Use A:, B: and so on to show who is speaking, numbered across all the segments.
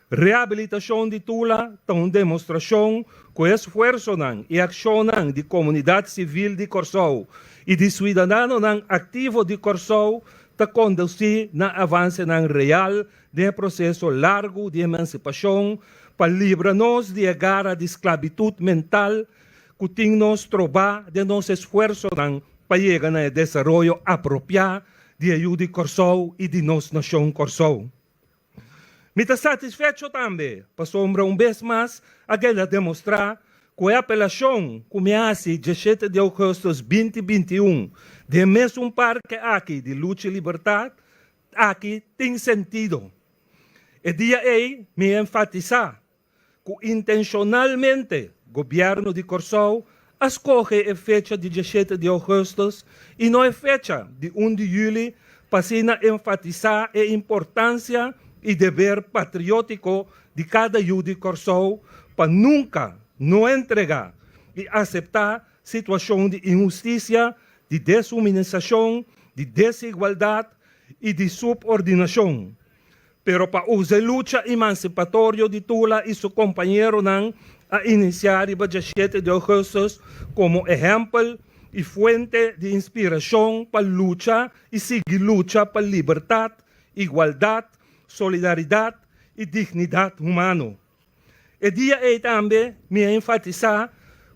A: Rehabilitashon di Tula ta un demostrashon ku esfuersonan i akshonnan di komunidat sivil di Kòrsou i di suidadanonan aktivo di Kòrsou ta kondusí na avansenan real den e proseso largu di emansipashon pa libra nos di e gara di sklabitut mental ku tin nos trobá den nos esfuersonan pa yega na e desaroyo apropiá di e yu di Kòrsou i di nos nashon Kòrsou. Mi ta satisfecho tambe pasobra un bes mas a keda demostrá ku e apelashon ku mi a hasi 17 di ougùstùs 2021 den mesun parke aki di Lucha i Libertat aki tin sentido. E dia ei mi a enfatisá ku intenshonalmente gobièrnu di Kòrsou a skohe e fecha di 17 di ougùstùs i no e fecha di 1 di yüli pa asina enfatisá e importansia i deber patriótiko di kada yu di Kòrsou pa nunka no entregá i aseptá situashon di inhustisia, di deshumanisashon, di desigualdat i di supordinashon. Pero pa usa e lucha emansipatorio di Tula i su kompañeronan a inisiá riba 17 di ougùstùs komo ehèmpel i fuente di inspirashon pa lucha i sigui lucha pa libertat, igualdat, solidaridat i dignidat humano. E dia ei tambe mi a enfatisá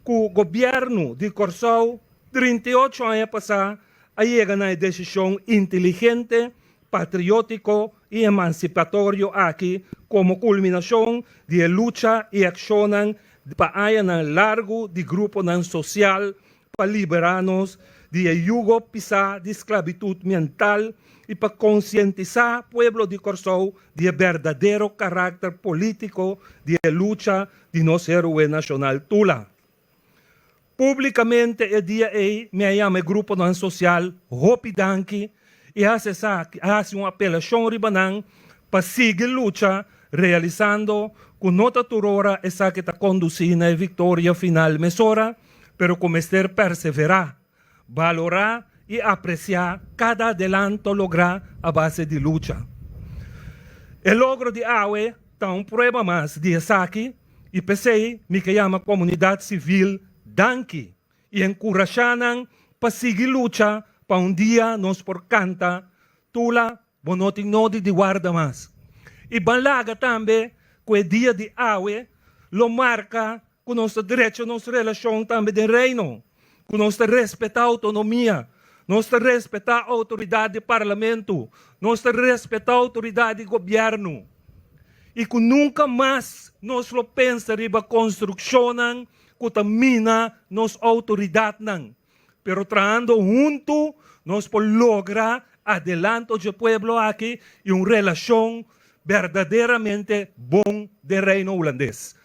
A: ku gobièrnu di Kòrsou 38 aña pasá a yega na e desishon inteligente, patriótiko i emansipatorio aki komo kulminashon di e lucha i akshonnan pa añanan largu di gruponan sosial pa liberá nos di e yugo pisá di sklabitut mental i pa konsientisá pueblo di Kòrsou di e berdadero karakter polítiko di e lucha di nos héroe nashonal Tula. Públikamente e dia ei mi a yama e gruponan sosial hopi danki i hasi esaki, a hasi un apelashon riba nan pa sigui lucha realisando ku no ta tur ora esaki ta kondusí na e viktoria final mesora, pero ku mester perseverá, balorá i apresiá kada adelanto lográ a base di lucha. E logro di awe ta un prueba mas di esaki i p'esei mi ke yama komunidat sivil danki i enkurashá nan pa sigui lucha pa un dia nos por kanta Tula, bo no tin nodi di warda mas. I ban laga tambe ku e dia di awe lo marka ku nos ta drecha nos relashon tambe den Reino, ku nos ta respetá outonomia, nos ta respetá outoridat di Parlamento, nos ta respetá outoridat di gobièrnu i ku nunka mas nos lo pensa riba konstrukshonnan ku ta mina nos outoridatnan. Pero trahando huntu nos por logra adelanto dje pueblo aki i un relashon berdaderamente bon den Reino Hulandes.